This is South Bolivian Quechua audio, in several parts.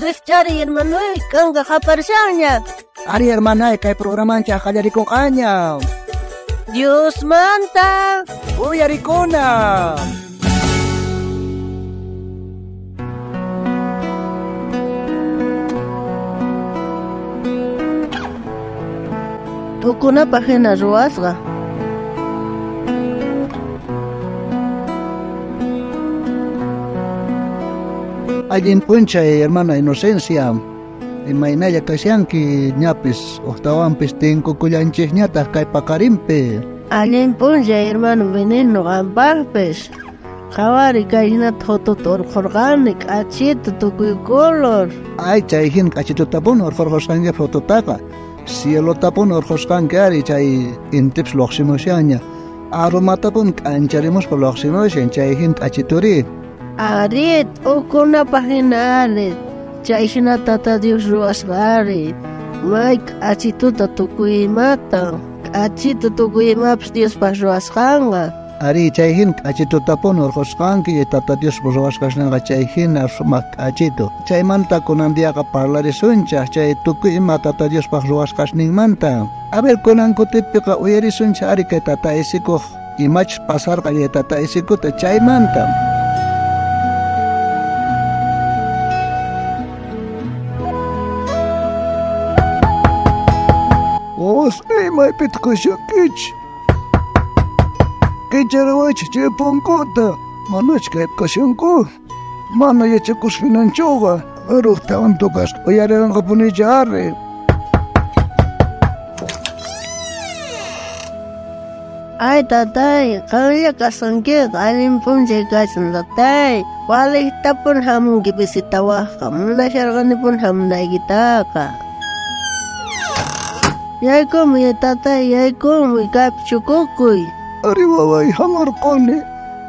Rijchari hermanoy, kanqa qaparishanña. Ari hermanay, kay programanchej qallarikunqaña. Diosmanta Uyarikuna. Tukunapaj hina ruwasqa. Allin p'unchay hermana Inocencia. Imaynalla kashanki ñapis uqtawanpis tinkukullanchikñataq kay paqarinpi. Allin p'unchay hermano Benigno qampaqpis. Qhawari kay hinata fotoта urqhurqani k'achita tukuy color. Ay, chay hina k'achitutapuni urqhurqusqanki fototaqa. Cielotapuni urqhusqanki ari chay intipis lluqsimushanña. Aromatapuni k'ancharimuspa lluqsimushan chay hina k'achituri. Ari, t'ukunapaj hina ari. Chay hina Tata Dios ruwasqa ari. May k'achituta tukuy imata. K'achita tukuy imapis Diospaq ruwasqanqa. Ari, chay hina k'achitutapuni urqhusqanki Tata Diospa ruwasqasninqa chay hina sumaq k'achitu. Chaymanta kunan diaqa parlarisunchaq chay tukuy ima Tata Diospaq ruwasqasninmanta. A ver, kunan kutipiqa uyarisunchaq ari kay Tata Isikuq imachus pasarqa chay Tata Isikuta chaymanta. Wawas, imaypitaq kashankichik? Kicharawaychik chay punkuta. Manachu kaypi kashanku? Mana yachakusqinanchuqa. Aruqtawan tukasqa uyariranqapunichu ari. Ay tatay, qanlla kasqankiqa allin p'unchay kachun tatay. Waliqtapuni hamunki visitawaqqa, munasharqanipuni hamunaykitaqa. Yaykumuy tatay, yaykumuy kaypi chukukuy. Ari waway hamarqani.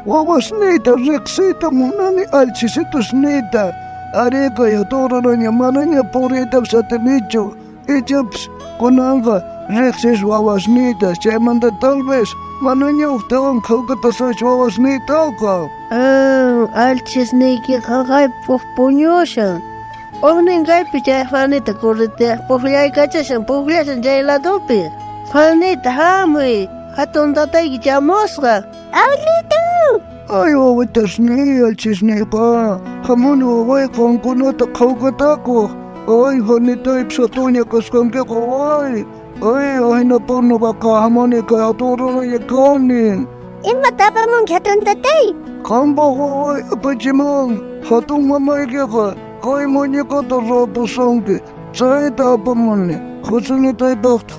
Wawasniyta riqsiyta munani alchisitusniyta. Ari kay hatunranaña manaña puriytapis atinichu. Ichapis kunanqa riqsis wawasniyta. Chaymanta tal vez manaña uqtawan qhawkatasaqchu wawasniytaqa. Alchisniykiqa kaypi puñushan. Ujnin kaypi chay Juanita correteaq pukllaykachashan pukllashan chay ladopi. Juanita hamuy, hatun tatayki chamusqa. ¡Abuelito! Ay wawitasniy, alchisniyqa. Hamuni waway qankunata qhawkatakuq. Ay Juanitaypis hatunña kasqankiqa waway. Ay ahinapuni nuqaqa hamuni kay hatun runalla kani. Imata apamunki hatun tatay? Qampaq waway apachimun. Hatun mamaykiqa kay muñecota ruwapusunki. Chayta apamuni. Joselitaypaqtaq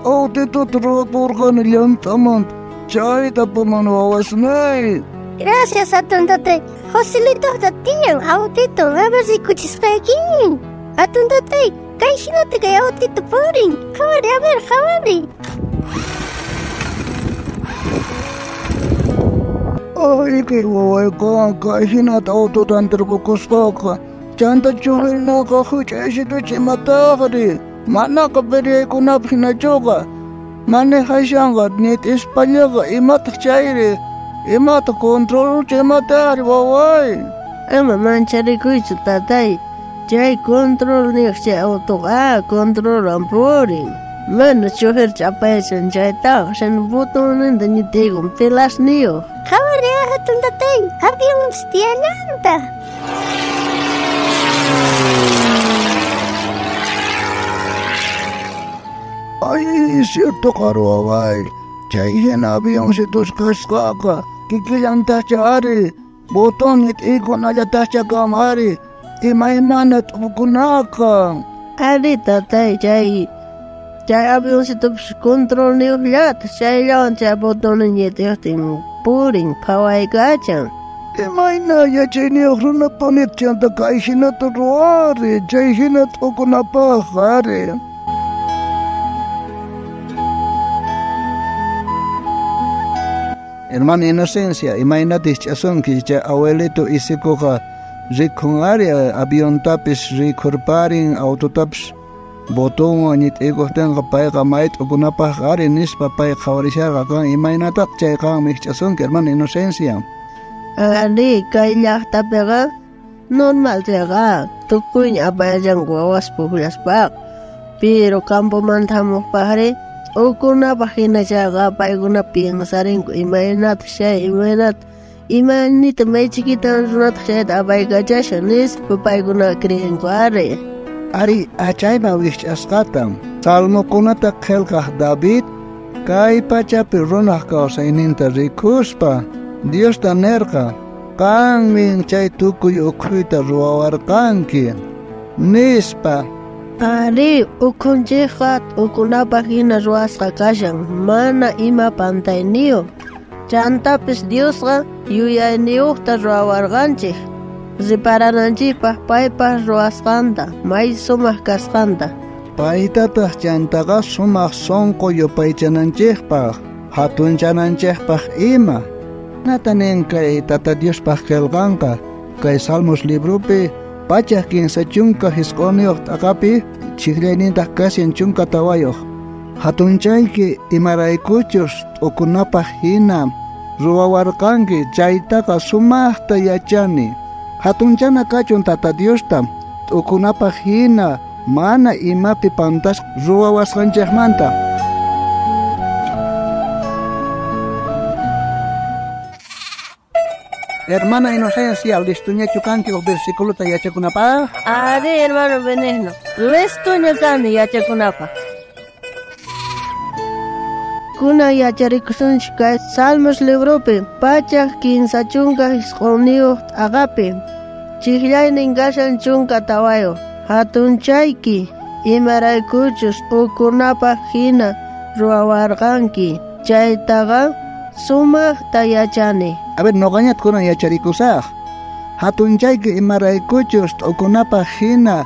autituta ruwapurqani llant'amanta. Chayta apamuni wawasniy. Gracias, hatun tatay. Joselitoqta tiyan autitun. A ver rikuchisqayki. Hatun tatay, kay hinata kay autito purin. Qhawari, a ver, qhawari. Ay, kay wawayqa kay hinata autota antirqukusqaqa. Chanta churinaqa huch'aysitucha imataqri. Manaqa piriaykunapaq hinachuqa. Manejashanqa nit'ispallaqa imataq chayri. Imata controlcha imatari waway. Ama mancharikuychu tatay. Chay control niq chay autoqa controlan purin. Mana chofer ch'apaychan chaytaqa shan botonninta ñitiykun pelasniyuq. Qhawari hatun tatay, avionpis tiyallantaq. Ay, cierto qari waway. Chay hina avioncitos kasqaqa kikillantaqcha ari. Boton ñit'iykunallataqcha kan ari. Imaymana t'ukunaqa. Ari tatay, chay avioncitopis controlniyuqllataq chayllawan chay botonin ñit'iyuqtin purin phawaykachan. Imayna yachayniyuq runapuni chanta kay hinata ruwari chay hina t'ukunapaq ari. Hermana Inocencia, imaynatis ch'asunki chay abuelito Isikuqa rikhun ari aviontapis rikhurparin autotapis botonwan ñit'iykuqtinqa payqa may t'ukunapaq ari nispa pay qhawarisharqa kan imaynataq chay qanmi ich'asunki hermana Inocencia. Ari kay llaqtapiqa Normal chayqa tukuyña apayachanku wawas pukllaspaqa. Pero campomanta hamuqpaqri t'ukunapaq hina chayqa paykuna piensarinku imaynataq chay imaynata imaynita may chikitan runataq chayta apaykachashan nispa paykuna creenku ari. Ari achayman wijch'asqata Salmokunata qillqaq David kay pachapi runaq kawsayninta rikuspa Diosta nerqa qanmin chay tukuy ukhuyta ruwawarqanki nispa. Ari ukhunchikqa t'ukunapaq hina ruwasqa kashan mana ima pantayniyuq. Chantapis Diosqa yuyayniyuqta ruwawarqanchik riparananchikpaq paypaq ruwasqanta may sumaq kasqanta. Paytataq chantaqa sumaq sunqu yupaychananchikpaq hatunchananchikpaq ima. Natanin kay Tata Diospaq qillqanqa kay Salmos libropi 139 t'aqapi chijllaynintaq kashan 14. Hatunchayki imaraykuchus t'ukunapaq hina ruwawarqanki chaytaqa sumaqta yachani. Hatunchana kachun Tata Diosta t'ukunapaq hina mana imapi pantasqa ruwawasqanchikmanta. Hermana Inocencia, listuñachu kanki uj versículota yachakunapaq? Ari, hermano Benigno, listuña kani yachakunapaq. Kunan yacharikusunchik kay Salmos libropi 139 t'aqapi chijllaynin kashan 14. Hatunchayki imaraykuchus t'ukunapaq hina ruwawarqanki chaytaqa sumaqta yachani. A ver, noqañat kunan yacharikusaq. Hatunchayki imaraykuchus t'ukunapaq hina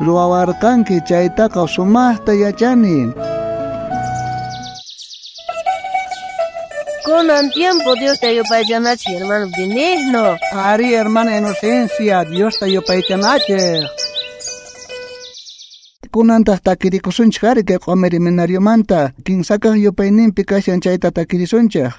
ruwawarqanki chaytaqa sumaqta yachani. Kunan tiempo Diosta yupaychanachik, hermano Benigno. Ari, hermana Inocencia, Diosta yupaychanachik. Kunantaq takirikusunchik ari kay q'umiriminariomanta kinsakaq yupayninpi kashan chayta takirisunchik.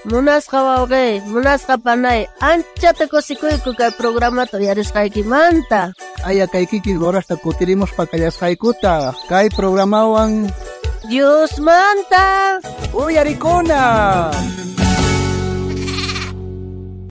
Munasqa wawqi, munasqa panay, anchata kusikuyku kay programata uyarisqaykimanta. Aya kay kikin horasta kutirimuspa kallasqaykuta kay programawan Diosmanta uyarikuna.